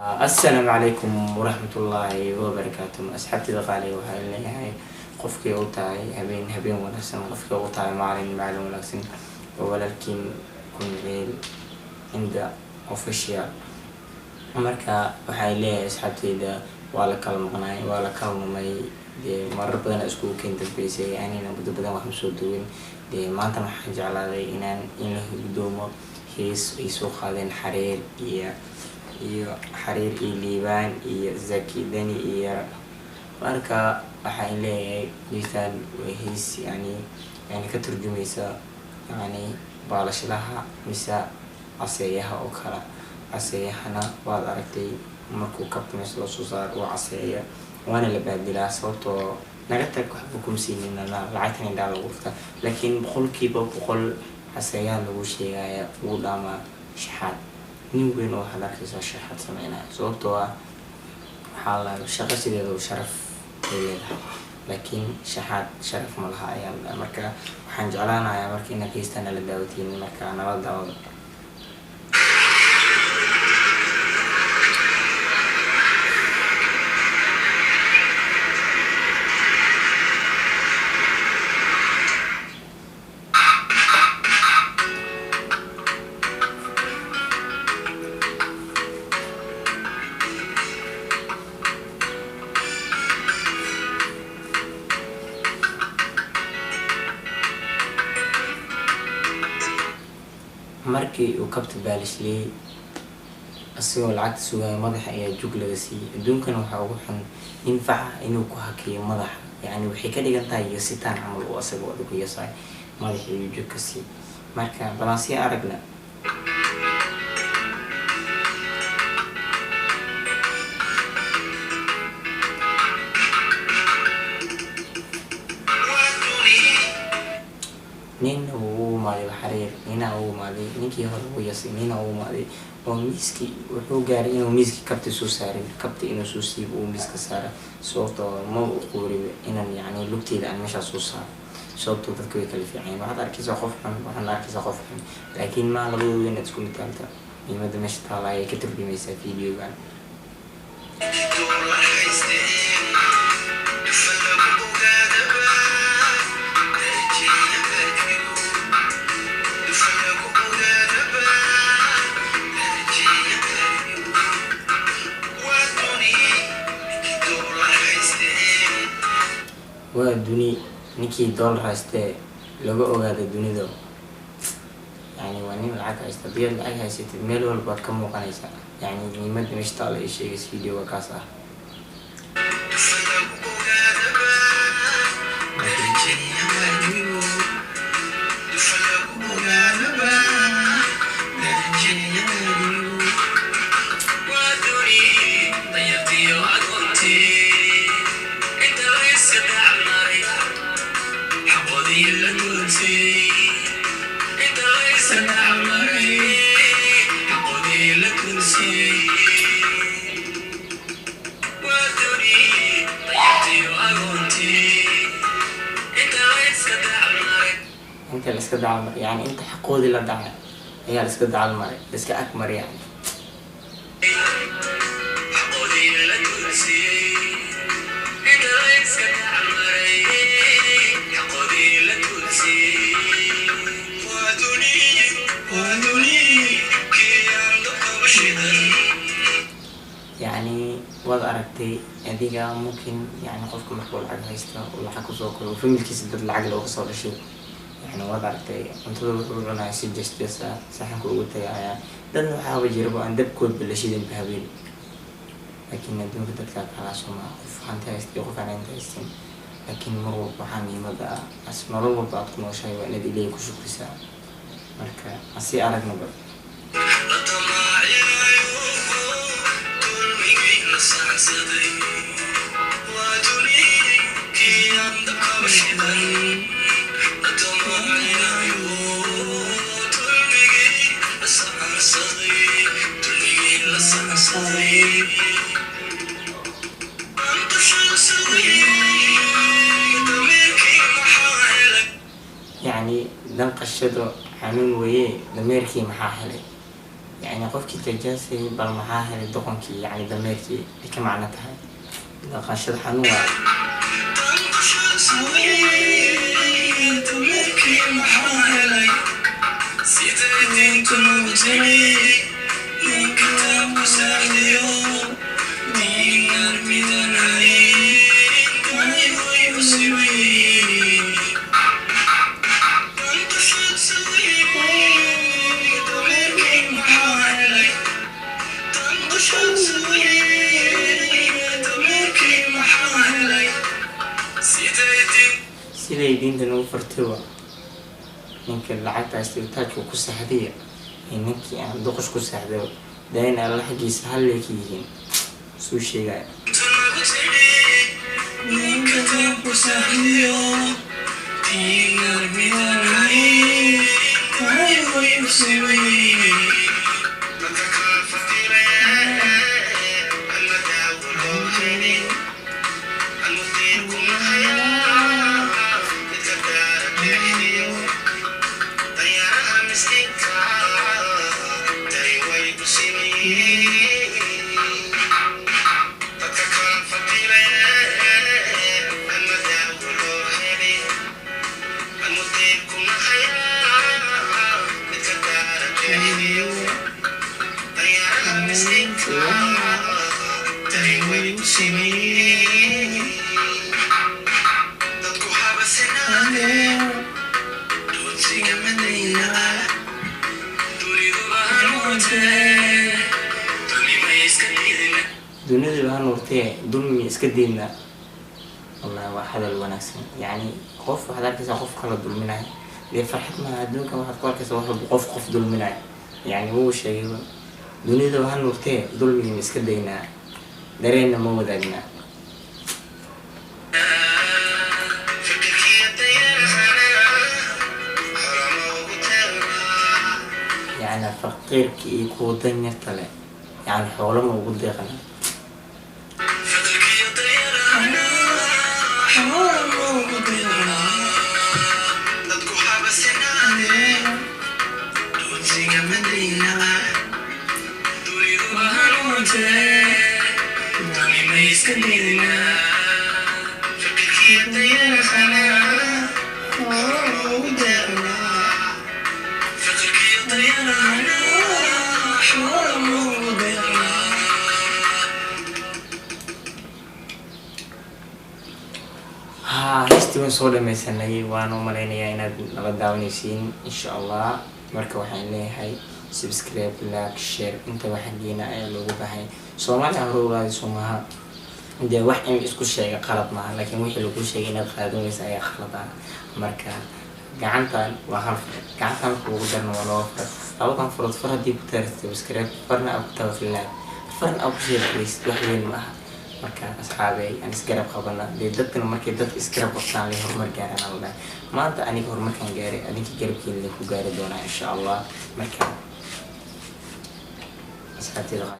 Assalaamu calaykum waraxmatullaahi wabarakaatu. Asxaabtida qaaliga, waxaa leeyahay qofkii u tahay habeen, habeen wanaagsan, qofkii u tahay maalin, maalin wanaagsan. Oo walaalkiin Kunceel Cinda Official. Marka waxay leeyahay asxaabteyda, waa la kala maqnaay, waa la kala lumay. Dee marar badan iskugu keen dambeysay, anina muddo badan wax ma soo duwin. Dee maanta waxaan jeclaaday inaan in la gudoomo hees ay soo qaadeen Xariir iyo Xariir iyo Liibaan iyo Zaki Dani iyo. Marka waxaan leeyahay heestaan waa hees yani ka turjumaysa yani baalashlaha mise caseeyaha oo kale. Caseeyahana waad aragtay, markuu kabta meesha loo soo saaro waa caseeya, waana la baadilaa, sababtoo naga tag, waxba kuma siinin, lacagtan indhaa lagu dhufta. Laakiin 100% caseeyaha lagu sheegaya wuu dhaamaa shaxaad. Nin weyn oo waxaad arkaysaa shaxaad sameynaya, sababtoo ah waxaa la shaqo sideeda sharaf ay leedahay, laakiin shaxaad sharaf ma laha ayaa la dhaha. Marka waxaan jeclaanayaa marka inaad heystaan nala daawatiin. Marka nala daawado. Markii uu kabta baalishliyey, isagoo lacagta sugaayo, madaxa ayaa jug laga siiyey. Adduunkan waxaa ugu xun nin faca inuu ku hakiyo madaxa. Yani waxay ka dhigan tahay yasitaan camal uu asagoo adigu yasaay, madaxii ayuu jug ka siiyey. Marka balansiya aragna. Ninna wuu u imaaday Xariir, nina uu imaaday, ninkii hore wuu yasay, nina uu imaaday oo miiskii wuxuu gaaray inuu miiskii kabta soo saarin, kabta inuu soo siibo uu miiska saara, sababtoo ma u quuriba inaan yacni lugteyda aan meeshaas soo saaro, sababtoo dadka way kala fiican yihiin. Waxaad arkaysaa qof xun, waxaad arkaysaa qof xun, laakiin ma labadooda inaad isku mitaalta. Muhiimadda meesha taala ayay ka turjumaysaa videogan. Waa duni ninkii doolar haystee laga ogaada dunida. Yani waa nin lacag haysta. Hadii aad lacag haysatid, meel walbaad ka muuqanaysaa. Yani muhiimadda meesha taala ay sheegaysa videoga kaas ah. Inta la iska dacalmaray, yani inta xaqoodii la dhacay ayaa la iska dacalmaray, la iska agmaray yani. Yani waad aragtay adiga, mumkin yani qofka markuu lacag haysto uu lacag kusoo koro, familkiisa dad lacag looga soo dhashay, yani waad aragtay, cuntada wuxuu cunaya si jes ah, saxanka ugu tagaya. Dadna waxaaba jiraba aan dabkoodba la shidinba habeen. Laakiin adduunka dadkaa kalaa soma, qof hanti haysta iyo qof aan hanti haysan. Laakiin mar walba waxaa muhiimada ah, as nolol walba aad ku nooshahay, waa inaad Ilaahay ku shukrisaa. Marka asi aragnaba. Yacni danqashado xanuun weye, dameerkii maxaa helay? Yani Yacni qofkii jajaasay bal maxaa helay doqonkii, yacni dameerkii ay ka macno tahay dhaqashada xanuun waa. Dameerkii maxaa helay? Siday diintu nagu tiri, nin kitaabku saaxiyo diinar midan hayn way u simayn. Dameerkii maxaa helay? Dameerkii maxaa helay? Siday diin Siday diinta nagu fartay wa ninka lacagta haystay taajku ku saxdaya iyo ninkii aan doqosh ku saxday, dayn Alla xaggiisa hallay ka yihiin suu sheegaya. Nagu tiri, nin kitaabku saaxiyo diinar midan hayn way u simayn. Dadka kala fadile ama daawo loo helin ama diirkuma hayaa midka daara jeexiyo dayaaraha miskiinka dari way u simayiin. Dadka kala fadile ama daawo loo helin ama diirkuma hayaa midka daara jeexiyo dayaaraha miskiinka dari way u simayiin. Dadku habasinaadee doonsiga madayna duniduba hanuuntee dulmi iska diidina. Duniduba ha nuurtee dulmi iska deynaa. Wallahi waa hadal wanaagsan. Yacni qof waxaad arkaysaa qof kala dulminaya, dee farxad maaha adduunkan. Waxaad ku arkaysaa wax walba qof qof dulminaya. Yacni wuu sheegayba, dunidaba ha nuurtee dulmigima iska daynaa, dareenna ma wadaagnaa. Fikirkiya dayarahana xorama ugu teelnaa. Yacni faqiirka iyo kuwa danyarta leh, yacni xoolama ugu deeqna. Fikirkiya dayarahana xorama ugu deeqnaa. Dadku habasinaadee doonsiga madayna duniduba hanuuntee dulmi iska diidnaa. Fikirkiya dayarahana xorama ugu deeqnaa. Fikirkiya dayarahana xorama ugu deeqnaa. Haa, heestii waan soo dhameysanay. Waan u malaynayaa inaad nala daawanaysiin insha Allah. Marka waxaan leeyahay subscribe, like, share, intaba xaggiina ayaa loogu baahay. Soomaaliya hore ogaadi maaha dee, wax in la isku sheega qalad maaha, laakiin wixii lagu sheegay inaad qaadan weysa ayaa qalad ah. Marka gacantan waa hal far, gacantan marka ugu darna waa laba far. Labadan farood far haddii ku taartay subscribe, farna aa ku taabatay like, farna aa ku share garaysid, wax weyn ma aha. Marka asxaabey, aan isgarab qabana dee. Dadkana markay dadka isgarab qabtaan lay horumar gaaraan ala dhahay. Maanta aniga horumarkaan gaaray adinka garabkiina idinku gaari doonaa insha Allah. Marka asxaabteyda.